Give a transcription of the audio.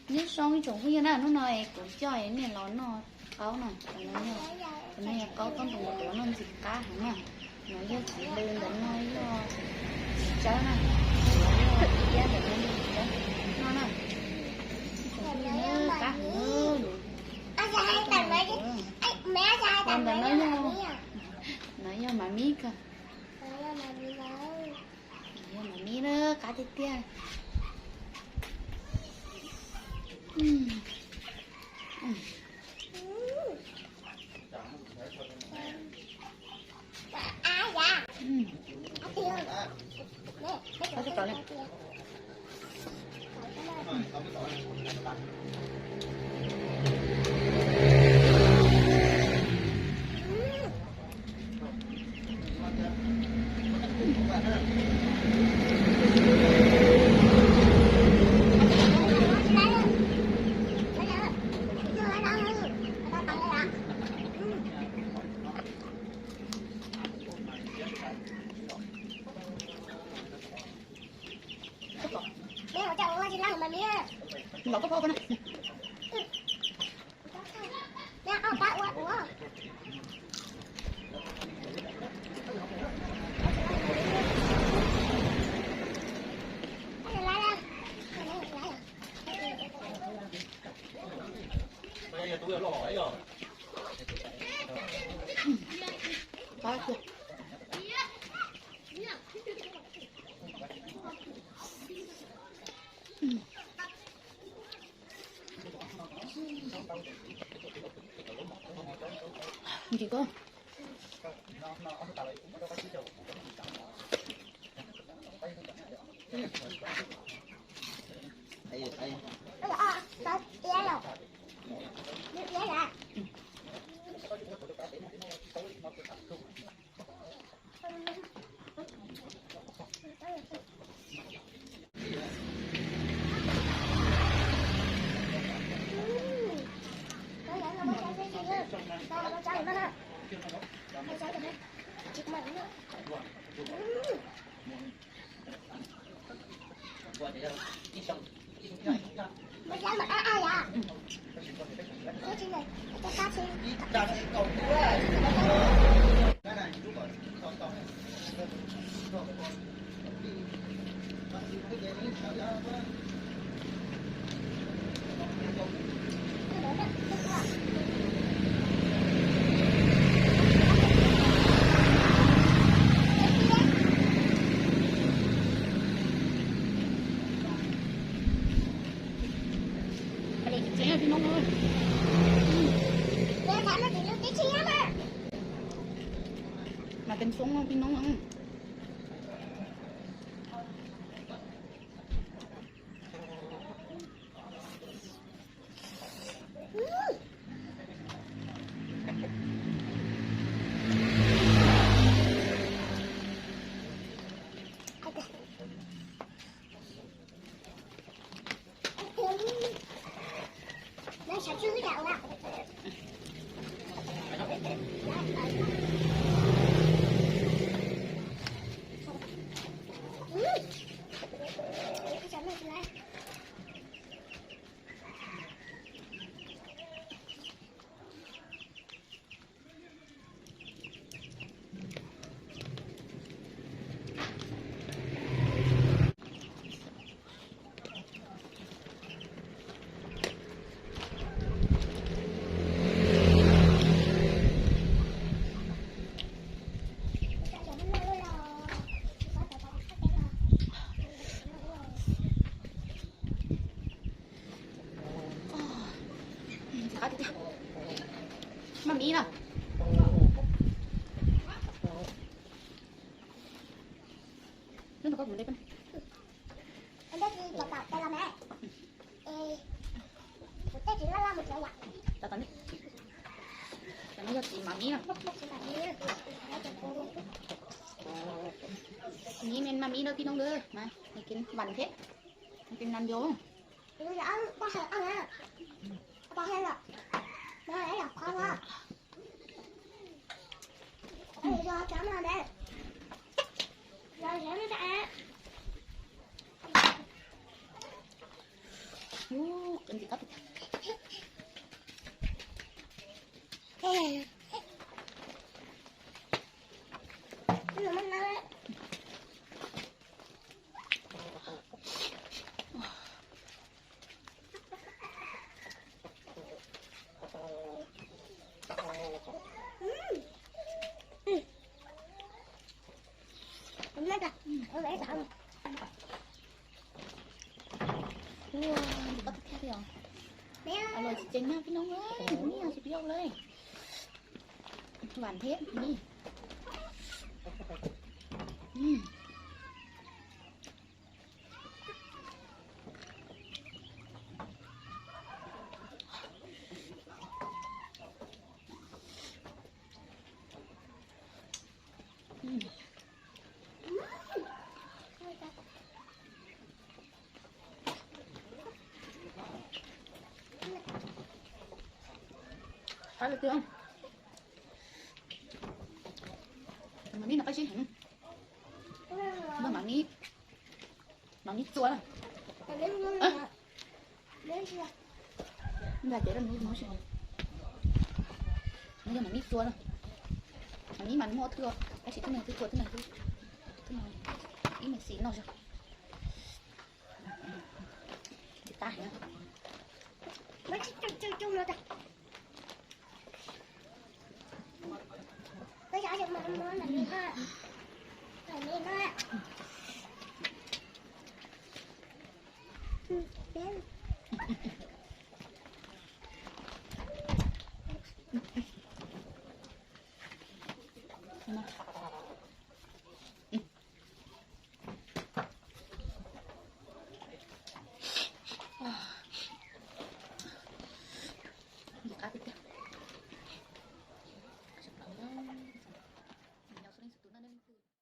Nyob zoo ib tsoom phooj ywg na, hnub no es kuv coj nej los noj qaub no. Tus no yog qaub tob ntoo tuav noj ntxim qab heev na. No yog txiv lw, ntawm no yog txiv tsawb na. Iab ntawm no yog txiv tsawb noj na. Ib tsoom phooj ywg, qab heev. Ntawm no yog, no yog mas mib kawg. Yog mas mib na, qab tiag tiag. Ntsis koj. Mas ten xoob no tib noob no. Maj mib na. Cov no yog txiv maj mib na. Mib maj mib na tib noob na, mas nws ces vam thiab, nws ces nab ntiav. Ub, qab ntxim qab tiag. Ua, ntxim qab tiag tiag li os. Los tsis ceev na peb Noob, kuv niam tsis pib ua li. Vam thiab ni. Qab tiag tiag. Mas nij no qab zib heev. Mas nij, mas nij txua na. Ntag ces no mas nij txua na. Mas nij mas muaj ob thwj, tab sis thwj no twb txua, thwj no twb, thwj no ib me xim no zog. Ntxim qab heev.